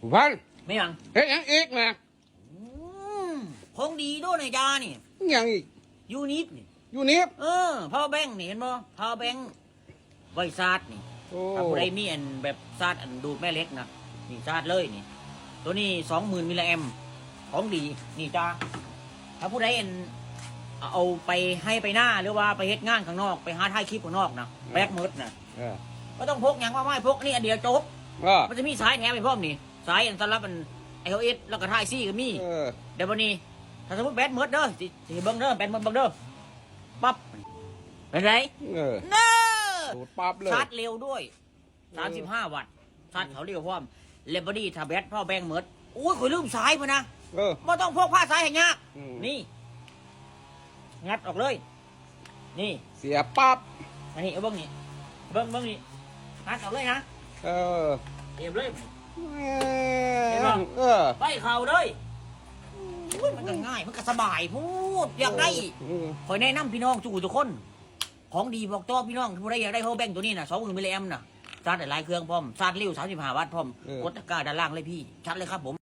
ຜູ້ພັນ ແມ່ນຫຍັງ? ເຮັດຫຍັງອີກນະ? ອືມ ຂອງດີໂດນາຍານີ້. ຫຍັງອີກ? ຢູນິບນີ້. ຢູນິບ? ເອີ ພາວແບັງນີ້ ເຫັນບໍ່? ພາວແບັງໄວ້ຊາດນີ້. ໂອ້ ຖ້າຜູ້ໃດມີອັນແບບຊາດອັນດູດແມ່ເຫຼັກນະ ນີ້ຊາດເລີຍນີ້. ໂຕນີ້ສອງໝື່ນມິລລິແອມ ຂອງດີນີ້ຈ້າ. ຖ້າຜູ້ໃດອັນ ເອົາໄປໄຮ່ໄປນາ ຫຼືວ່າໄປເຮັດງານຂ້າງນອກ ໄປຫາຖ່າຍຄລິບຂ້າງນອກນະ ເອີ ແບັດໝົດນະ. ເອີ ບໍ່ຕ້ອງພົກຫຍັງມາກມາຍ ພົກນີ້ອັນດຽວຈົບ. ເອີ ມັນຈະມີສາຍແຖມໃຫ້ພ້ອມນີ້ ສາຍອັນສຳລັບອັນ ແອລເອສ ແລ້ວກໍຖ່າຍຊີກໍມີ. ເອີ ແລ້ວບັດນີ້ ຖ້າສົມມຸດແບັດໝົດເດີ ຊິ ຊິໃຫ້ເບິ່ງເດີ ແບັດໝົດເບິ່ງເດີ ປັບ ເປັນໄດ? ເອີ ເນີ ດູດປັບເລີຍ ຊາດເລັວດ້ວຍ. ເອີ ສາມສິບຫ້າວັດ ຊາດເຂົາເລັວພ້ອມ. ແລ້ວບັດນີ້ຖ້າແບັດພາວແບັງໝົດ ໂອ້ຍ ຂ້ອຍລືມສາຍພຸ້ນນະ. ເອີ ບໍ່ຕ້ອງພົກພາສາຍໃຫ້ຍາກ. ອືມ ນີ້ ງັດອອກເລີຍ ນີ້ ສຽບປັບ. ອັນນີ້ ເອົາເບິ່ງນີ້ ເບິ່ງ ເບິ່ງນີ້ ງັດອອກເລີຍນະ. ເອີ ສຽບເລີຍ ເອີ ເຫັນບໍ່? ເອີ ໄປເຂົ້າເລີຍ. ໂອ້ຍ ມັນກໍງ່າຍ ມັນກໍສະບາຍໂພດ ຢາກໄດ້. ເອີ ຂ້ອຍແນະນຳພີ່ນ້ອງທຸກຜູ້ທຸກຄົນ ຂອງດີບອກຕໍ່ພີ່ນ້ອງ ຜູ້ໃດຢາກໄດ້ພາວແບັງໂຕນີ້ນະ ສອງໝື່ນມິລລິແອມນະ ຊາດໄດ້ຫຼາຍເຄື່ອງພ້ອມ ຊາດເລັວ ສາມສິບຫ້າວັດພ້ອມ. ເອີ ກົດຕະກ້າດ້ານລ່າງເລີຍພີ່ ຈັດເລີຍຄັບຜົມ.